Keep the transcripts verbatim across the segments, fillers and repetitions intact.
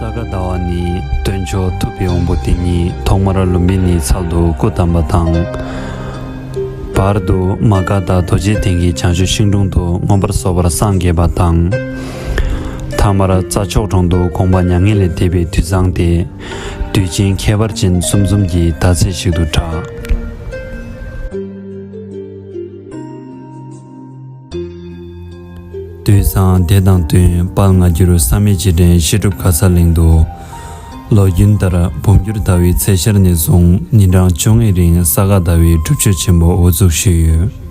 ས་ག་ཟླ་བ་ནི་སྟོན་མཆོག་ཐུབ་པའི་དབང་པོ་དེ་ཉིད་ཐོག་མར་ལུམ་བི་ནིའི་ཚལ་དུ་སྐུ་བལྟམས་པ་དང་། བར་དུ་མ་ག་དྷ་རྡོ་རྗེ་གདན་གྱི་བྱང་ཆུབ་ཤིང་དྲུང་དུ་མངོན་པར་རྫོགས་པར་སངས་རྒྱས་པ་དང་། ཐ་མར་རྩྭ་མཆོག་གྲོང་དུ་དགོངས་པ་མྱ་ངན་ལས་འདས་པའི་དུས་བཟང་སྟེ། དུས་ཆེན་ཁྱད་པར་ཅན་གསུམ་འཛོམས་ཀྱི་ཟླ་ཚེས་ཤིག་ཏུ་གྲགས། དུས་བཟང་དེ་དང་བསྟུན་དཔལ་མངའ་བསྒྱུར་བསམ་ཡས་རྗེས་དྲན་བཤད་སྒྲུབ་ག་ས་གླིང་དུ། ལོ་རྒྱུན་ལྟར་འབུམ་འགྱུར་ཟླ་བའི་ཚེས་ཤར་ནས་བཟུང་ཉིན་གྲངས་བཅོ་ལྔའི་རིང་ས་ག་ཟླ་བའི་སྒྲུབ་མཆོད་ཆེན་པོ་དབུ་འཛུགས་ཞུས་ཡོད།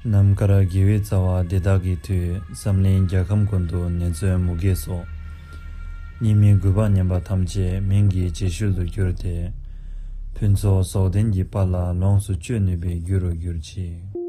རྣམ་དཀར་དགེ་བའི་རྩ་བ་འདི་དག་གི་མཐུས། བསམ་གླིང་རྒྱལ་ཁམས་ཀུན་ཏུ་ནེ་ཙོའི་མུ་གེ་སོགས། སྙིགས་མའི་རྒུད་པ་ངན་པ་ཐམས་ཅད་མིང་གི་རྗེས་ཤུལ་དུ་གྱུར་ཏེ། ཕུན་ཚོགས་རྫོགས་ལྡན་གྱི་དཔལ་ལ་ལོངས་སུ་སྤྱོད་ནུས་པའི་རྒྱུ་རུ་གྱུར་ཅིག།